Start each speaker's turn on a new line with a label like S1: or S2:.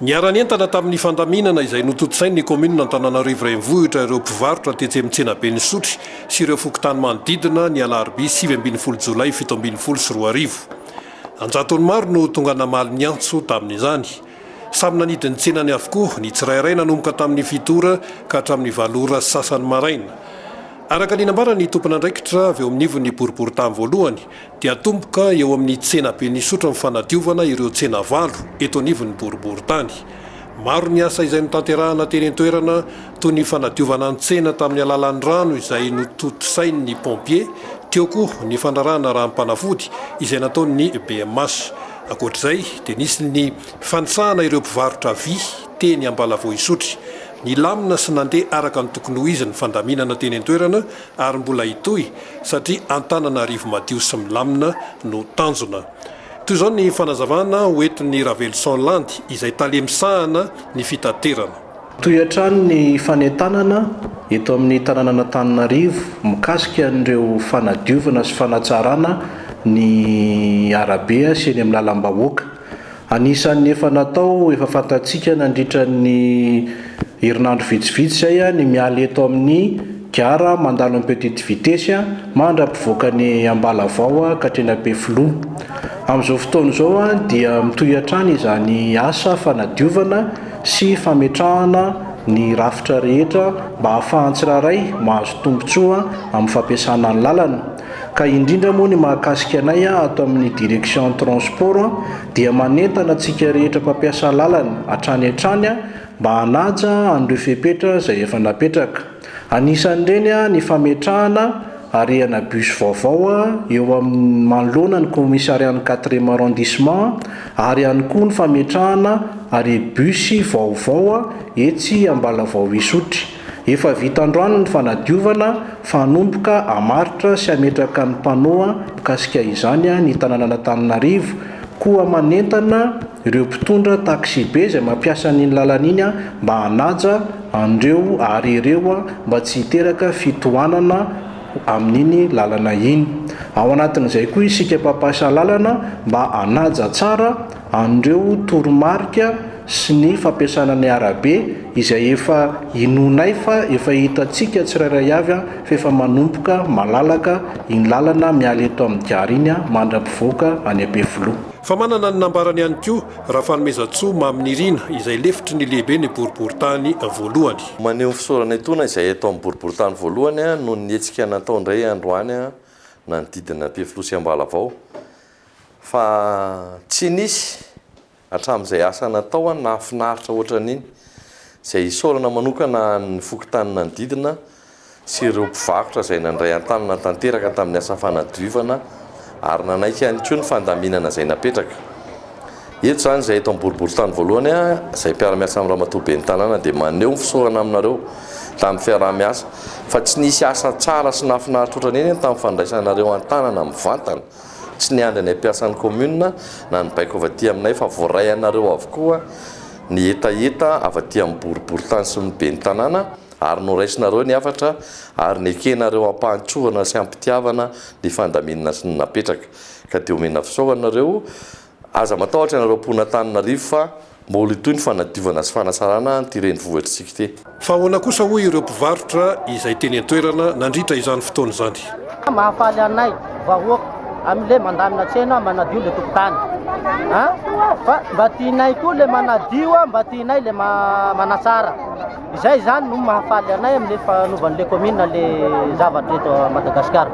S1: Niara-nientana tamin'ny fandaminana izay notontosain'ny kaominina Antananarivo Renivohitra ireo mpivarotra tetsy amin'ny tsenaben'Isotry sy ireo fokontany manodidina ny alarobia 19 jolay 2017. An-jatony maro no tonga namaly ny antso tamin'izany. Samy nanidy ny tsenany avokoa ny tsirairay nanomboka tamin'ny fito ora ka hatramin'ny valo ora sy sasany maraina. Araka ny nambaran'ny tompon'andraikitra avy eo amin'ivon'ny boriborintany voalohany dia atomboka eo amin'ny tsenaben'Isotry ny fanadiovana ireo tsena valo eto anivon'ny boriborintany. Maro ny asa izay notanterahana teny an-toerana toy ny fanadiovana ny tsena tamin'ny alalan'ny rano izay notontosain'ny pompier, teo koa ny fandrarahana ranom-panafody izay nataon'ny BMH. Ankoatra izay dia nisy ny fanisahana ireo mpivarotra vy teny Ambalavao Isotry. Nilamina sy nandeha araka ny tokony ho izy ny fandaminana teny an-toerana ary mbola hitohy satria Antananarivo madio sy milamina no tanjona. Toy izao ny fanazavana ho entin'i Raveloson Landy izay tale misahana ny fitaterana.
S2: Mitohy hatrany ny fanentanana eto amin'ny tanànan'Antananarivo mikasika an'ireo fanadiovana sy fanatsarana ny arabe sy eny amin'ny lalam-bahoaka. Anisan'ny efa natao efa fantatsika nandritra ny herinandro vitsivitsy izay ny miala eto amin'ny gara mandalo amin'ny petite vitesse mandra-pivoaka ny Ambalavao ka hatreny Ampefiloha. Amin'izao fotoana izao dia mitohy hatrany izany asa fanadiovana sy fametrahana ny rafitra rehetra mba hahafahan'ny tsirairay mahazo tombontsoa amin'ny fampiasana ny lalana. Ka indrindra moa ny mahakasika anay ato amin'ny Direction Transport dia manentana antsika rehetra mpampiasa lalana hatrany hatrany mba hanaja an'ireo fepetra izay efa napetraka. Anisan'ireny ny fametrahana arehana bus vaovao eo amin'ny manoloana ny commissariat ny quatrième arrondissement ary ihany koa ny fametrahana arrêt bus vaovao etsy Ambalavao Isotry. Efa vita androany ny fanadiovana fa hanomboka hamaritra sy hametraka ny panneau mikasika izany ny tanànan'Antananarivo, koa manentana ireo mpitondra taxi-be izay mampiasa an'iny lalana iny mba hanaja an'ireo arrêt ireo mba tsy hiteraka fitohanana amin'iny lalana iny. Ao anatin'izay koa isika mpampiasa lalana mba hanaja tsara an'ireo toromarika sy ny fampiasana ny arabe izay efa inoanay fa efa hitantsika tsirairay avy fa efa manomboka malalaka iny lalana miala eto amin'ny gara iny mandra-pivoaka any Ampefiloha.
S1: Fa manana ny nambarany ihany koa Rafanomezantsoa Maminirina izay lefitry ny lehiben'ny boriborintany voalohany.
S3: Maneho ny fisaorana etoana izay eto amin'ny boriborintany voalohany noho ny hetsika natao indray androany nanodidina Ampefiloha sy Ambalavao fa tsy nisy Hatramin'izay asa natao an nahafinaritra ohatran'iny, izay isaorana manokana ny fokontany nanodidina sy ireo mpivarotra izay nandray an-tanana tanteraka tamin'ny asa fanadiovana ary nanaiky ihany koa ny fandaminana izay napetraka. Eto izany izay eto amin'ny boriborintany voalohany izay mpiara-miasa amin'ny ramatoa ben'ny tanàna dia maneho ny fisaorana aminareo tamin'ny fiaraha-miasa fa tsy nisy asa tsara sy nahafinaritra ohatran'iny tamin'ny fandraisanareo an-tanana mivantana Tsy niandry anay mpiasan'ny commune na ny baiko avy aty aminay fa voaray anareo avokoa ny hetaheta avy aty amin'ny boriborintany sy ny ben'ny tanàna ary noraisinareo ny hafatra ary nekenareo am-pahantsorana sy am-pitiavana ny fandaminana sy ny napetraka ka dia omena fisaorana nareo Aza matahotra ianareo mponin'Antananarivo fa mbola hitohy ny fanadiovana sy fanasarana an'ity renivohitr'isika ity.
S1: Fa ahoana kosa hoy ireo mpivarotra izay teny an-toerana nandritra izany fotoana izany?
S4: Mahafaly anay vahoaka amle mandamina tsena manadio le tokotany a fa mba tianay koa le manadio a mba tianay le manatsara izay zany no mahafaly anay amle fanaovan'le commune le zavatra eto Madagascar.